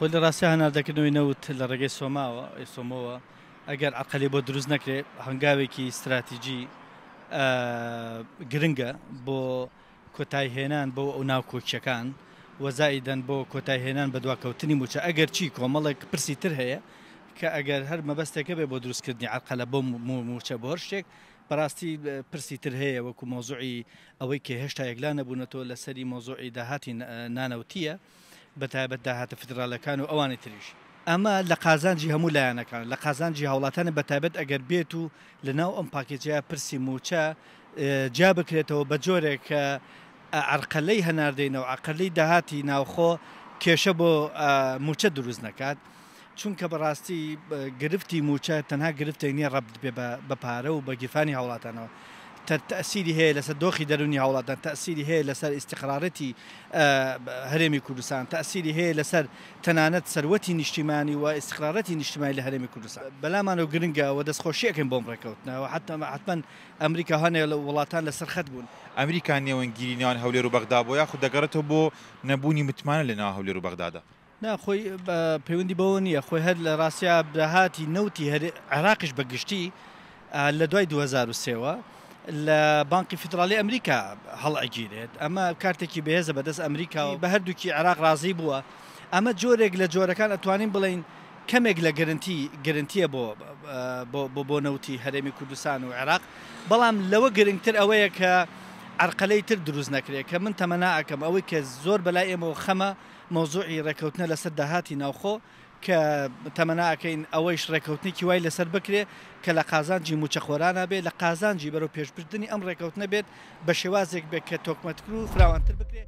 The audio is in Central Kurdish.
خۆی لە ڕاستیا هەناردەکردنەوەی نەوت لە ڕێگەی سۆماوە سۆمۆوە ئەگەر عەقەلی بۆ دروست نەکرێ هەنگاوێکی ستراتیجی گرنگە بۆ کۆتایی هێنان بۆ ئەو ناوکۆکیەکان و زائیدەن بۆ کۆتایی هێنان بە دواکەوتنی موچە ئەگەر چی کۆمەڵێک پرسی تر هەیە کە ئەگەر هەر مەبەستێکە بێ بۆ دروستکردنی عەرقەلە بۆ موچە بۆ هەر شتێک بەڕاستی پرسی تر هەیە وەکو مەوزوعی ئەوەی کە هێشتا یەکلا نەبوونەتەوە لەسەری مەوزوعی داهاتی نانەوتیە بەتایبەت داهاتە فیدراڵەکان و ئەوانی تریش. ئەمە لە قازانجی هەموو لایەنەکانە، لە قازانجی هاوڵاتیانە بەتایبەت ئەگەر بێت و لەناو ئەم پاکێجەیا پرسی مووچە جیا بکرێتەوە بە جۆرێک کە عەرقەلەی هەناردەی نەوت، عەرقەلەی داهاتی ناوخۆ کێشە بۆ مووچە دروست نەکات. چونکە بەڕاستی گرفتی مووچە تەنها گرفتێک نییە ڕەبت بێ بە پارە و بە گیرفانی هاوڵاتانەوە تەئسیری هەیە لەسەر دۆخی دەروونی هاوڵاتان تەئسیری هەیە لەسەر ئیستیقرارەتی هەرێمی کوردستان تەئسیری هەیە لەسەر تەنانەت سەروەتی نیشتیمانی و ئیستیقرارەتی نیشتیمانی لە هەرێمی کوردستان بەلامانەوە گرنگە و دەستخۆشی ئەکەین بۆم ڕێکەوتنە و حەتمەن ئەمریکا و هەنێ لە وڵاتان لەسەر خەت بوون. ئەمریکا نێوەندگیری نێوان هەولێر و بەغدا بووە یاخود دەگەڕێتەوە بۆ نەبوونی متمانە لەناو هەولێر و بەغدادا؟ نا خۆی پەیوەندی بەوە نییە خۆی هەر لە ڕاستیا داهاتی نەوتی عێراقیش بە گشتی لە دوای 2003 وە لە بانقی فیدراڵی ئەمریکا هەڵئەگیرێت ئەمە کارتێکی بەهێزە بەدەست ئەمریکا و بە هەردووکی عێراق ڕازی بووە ئەمە جۆرێک لە جۆرەکان ئەتوانین بڵێین کەمێک لە گرنتی گرنتیە بۆ بۆ بۆ نەوتی هەرێمی کوردستان و عێراق بەڵام لەوە گرنگتر ئەوەیە کە عەرقەلەی تر دروست نەکرێت کە من تەمەنا ئەکەم ئەوەی کە زۆر بەلای ئێمەوە خەمە مەوزوعی ڕێکەوتنە لەسەر داهاتی ناوخۆ کە تەمەنا ئەکەین ئەوەیش ڕێکەوتنێکی وای لەسەر بکرێ کە لە قازانجی مووچەخۆرانا بێ، لە قازانجی بەرەو پێشبردنی ئەم ڕێکەوتنە بێت بە شێوازێک بێ کە تۆکمەتر و فراوانتر بکرێ.